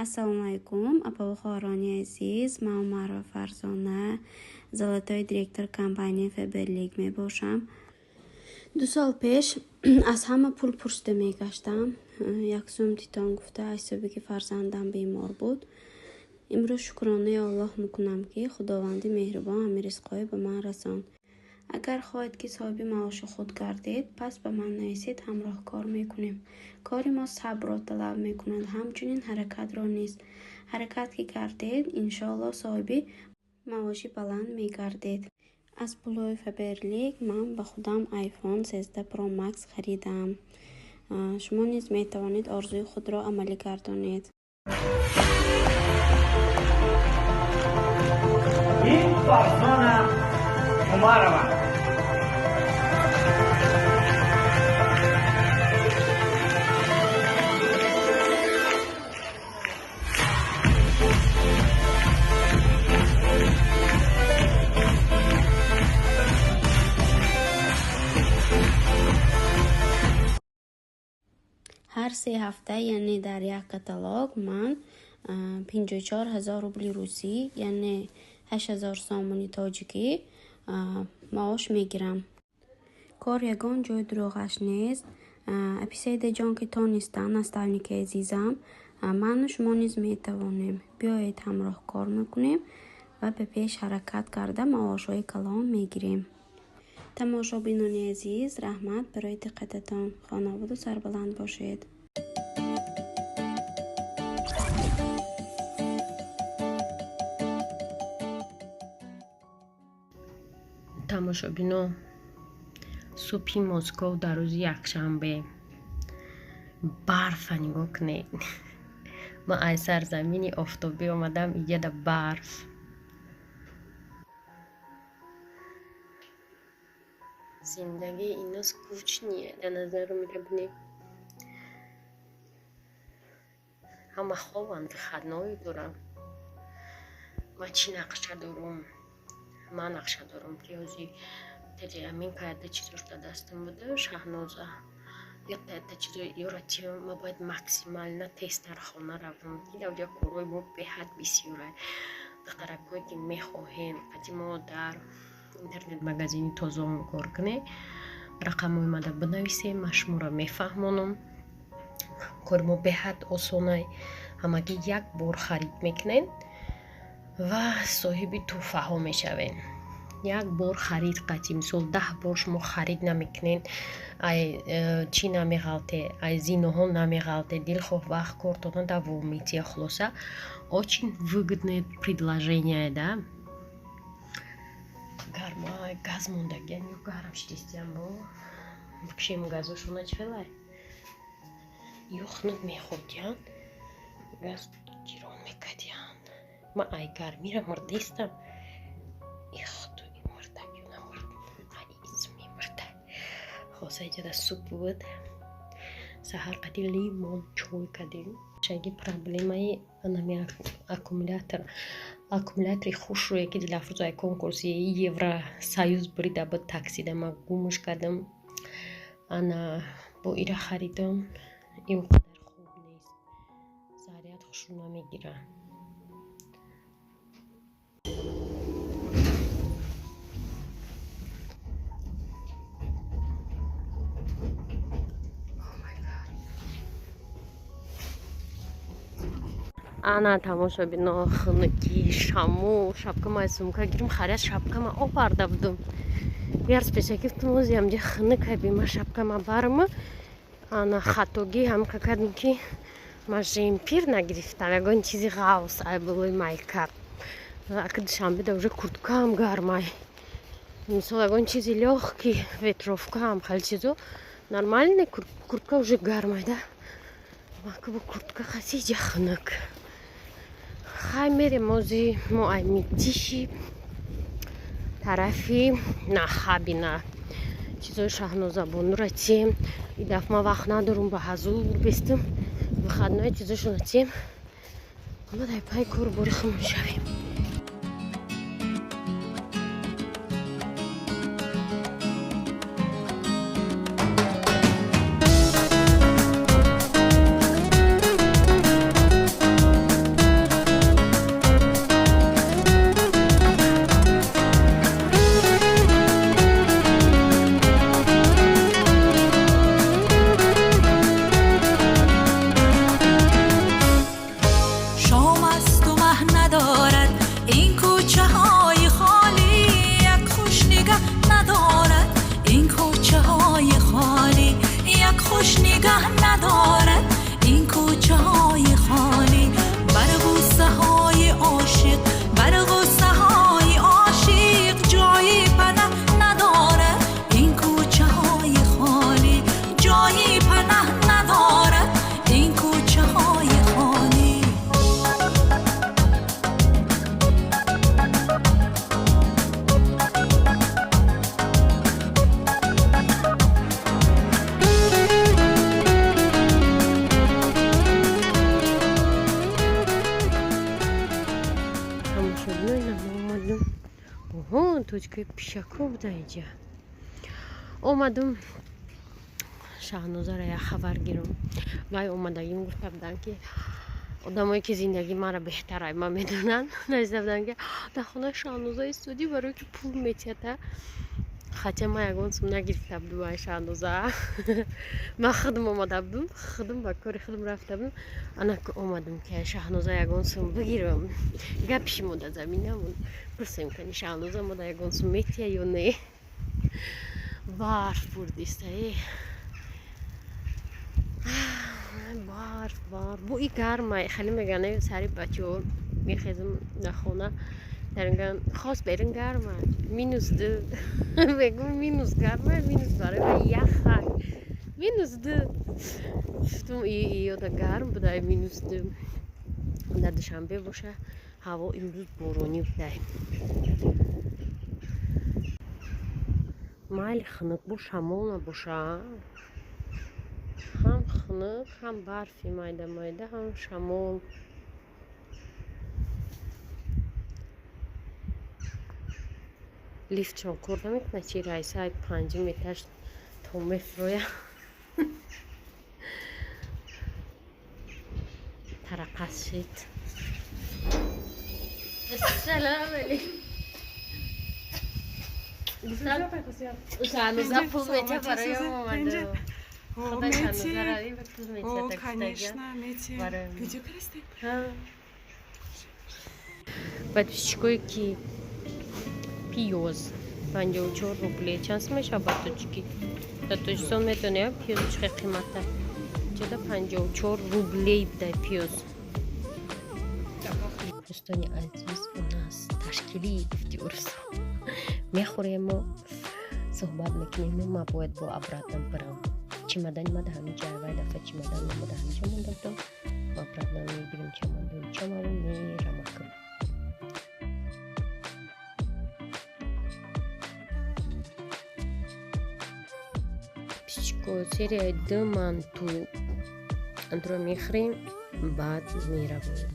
Ассалому алайкум, апаву хоҳарони азиз. Ман Умарова Фарзона, золотой директор компанияи Фаберлик мебошам. 2 сол пеш аз ҳама пул пурсида мегаштам. Як сум титон гуфта, аз ҳисоби ки фарзандам бемор буд. Имрӯз шукронаи Аллоҳ мекунам, ки Худованди меҳрубон ҳамин ризқҳое ба ман расонд. Агар хоҳед, ки соҳиби маоши худ гардед, пас ба ман нависед, ҳамроҳ кор мекунем. Кори мо сабрро талаб мекунад, ҳамчунин ҳаракатро низ. Ҳаракат ки кардед, иншоаллоҳ, соҳиби маоши баланд мегардед. Аз пулҳои Фаберлик ман ба худам iPhone 13 Pro Max харидам. Шумо низ метавонед орзуи худро амалӣ гардонед. Ин Фарзона Умарова. Ҳар 3 ҳафта, яъне дар як каталог, ман 54 000 рубли русӣ, яъне 8000 сомони тоҷикӣ маош мегирам. Кор ягон ҷои дурӯғаш нест. Апи Саидаҷон ки тонистанд, наставники азизам, ману шумо низ метавонем. Биёед, ҳамроҳ кор мекунем ва ба пеш ҳаракат карда, маошҳои калон мегирем. Тамошобинони азиз, раҳмат барои диққататон. Хонободу сарбаланд бошед. Тамошобино, субҳи Москов дар рӯзи якшанбе барфа нигоҳ кунед. Ман аз сарзамини офтобӣ омадам, иҷада барф. Зиндагии ино скучный дар назару мебинем. Ҳама хобанд, выходной дорам. Ман чӣ нақша дорум? Ман нақша дорум, ки ҳозир амин каяда чизош дар дастам буда, Шаҳноза яктаята чизои ёра тиём. Ма бояд максимально тезтар хона равам, ки дар корҳои мо беҳад бисёра. Духтаракое ки мехоҳем қати мо дар интернет-магазини Тозон кор кунед, рақамҳои мада бинависем, ман шуморо мефаҳмонам. Кори мо беҳад осонай. Ҳамагӣ як бор харид мекунед ва соҳиби тӯҳфаҳо мешавед. Як бор харид қати, мисол, 10 бор шумо харид намекунед, ай чӣ намеғалте, ай зиноҳо намеғалте, дилхоҳ вақт кортона давом метия. Хулоса, очень выгодное предложение да. Гарма, газ мондагиан ё гарм шидистиям, бо бикшем газошона. Чӣ хелай ё хунук мехӯрдиян, газ гирон мекардиян. Ман ай гармира мурдистам. Ихту, мурдак ё намурд, ай исми мурда. Хулоса, иҷода суп буд. Саҳар қади лимон чой кардем. Шаги проблемаи анами аккумулятор, аккумулятори хушрӯе ки Дилафрӯз ай конкурси Евросоюз бурида буд, таксида ма гумш кардам. Ана бо ира харидам, ин қадар хуб нест, заряд хушрӯ намегирад. Ана, тамошобино, хунукӣ, шамол. Шапкама сумка гирим, харя шапкама оварда будум. Ярз пешаки гуфтум, ози амҷа хунука, бима шапкама барма. Ана, хатогӣ ҳамка кардем, ки ма жемпир нагирифтам, ягон чизи ғавс ай болои майка. Ака Душанбеда уже курткаам гармай. Мисол, ягон чизи лёгкий, ветровкаам, хеле чизо нормальный, куртка уже гармай да. Макбу куртка хаси, ҷа хунук. Хай, мерем ози мо ай Митиши тарафи Нахабина, чизои Шаҳнозабонура тием. И дафъ ма вақт надорум, ба ҳазур бестим, выходной чизошона тием. Ма дар пай кор бори хумон шавем. Тоҷикои пишако буда инҷа. Омадум Шаҳнозара як хабар гирам. Вай омадагим гуфта буданд, ки одамое, ки зиндагии маро беҳтар ай ман медонанд, нависта буданд, ки дар хонаи Шаҳноза истодӣ, барое ки пул метиҳада. Хотя ман ягон сум нагирифта будум ай Шаҳноза. Ман худам омада будум, худам ба кори худам рафта будум. Анаку омадум, ки ай Шаҳноза ягон сум бигирам. Гапи шумо дар заминамон пурсем, кани Шаҳноза мо дар ягон сум метиҳа ё не. Барф бурдиста, э барф, барф бӯи гарма. Хеле мегӯянд, сари бачаҳо мехезам дар хона, дарган хос берун гарма, -2. Мегӯм, минус гарма, минус барои ман яхак. -2 гуфтум, иёда гарм будай -2. Дар Душанбе боша, ҳаво имрӯз боронӣ будай. Майли, хунук бо шамол набоша. Ҳам хунук, ҳам барфи майда майда, ҳам шамол. Лифтшон кор намекунад, чи райсаи панҷум этаж то мефроя. Тараққас шид. Ассалому алейкум. Шаҳноза пул метиҳа, барои омада. Худо Шаҳнозара пул метиҳа. Конечно, мети. Видео кардастем? Подписчикое, ки пиёз 54 рубле чанд сум мешавад ба тоҷикӣ? Дар Тоҷикистон медонед, пиёз чӣ хел қимата? Ҷода 54 рублей будай пиёз. Дӯстони азиз, у нас ташкилӣ гуфти урусо. Мехӯрему суҳбат мекунем. Ма бояд бо обратно бирам. Чемодани ма дар ҳамин ҷай, вай дафъа чемодан ма дар ҳамин ҷо монда будам. Ма обратно мегирем чемодончамаро, мерамакам. Серияи ду манту антро мехӯрем, баъд меравем.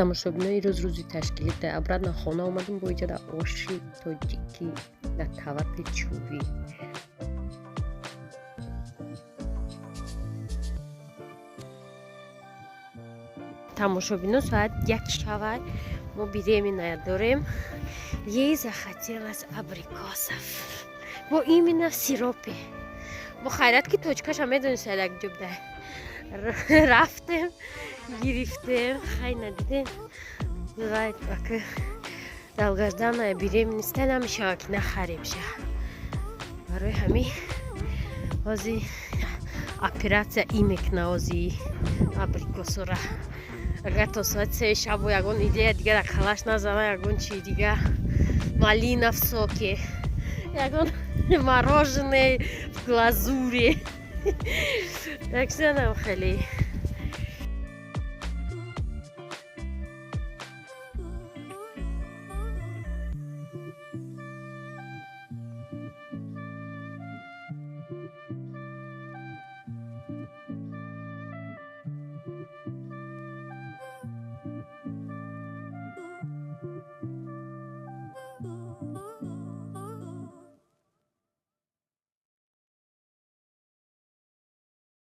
Тамошобинои, рӯз рӯзи ташкилӣ да обратно хона омадем, бо иҷода оши тоҷикӣ дар тавақи чӯбӣ. Тамошобино, соат 1 шавад, мо беременная дорем. Ей захотелось абрикосов, бо именно в сиропе. Бо хайрат, ки точкаша медонистад, як ҷо буда. Рафтем, гирифтем, хай надидем. Вай ака долгожданная беременность намешавад, ки нахаремша. Барои ҳамин ҳози оператсия и мекуна ҳози абрикосора. Агар то соати 3 шабо ягон идея дигара калаш назана, ягон чи дига, малина в соке, ягон мороженое в глазури, так что нам хеле.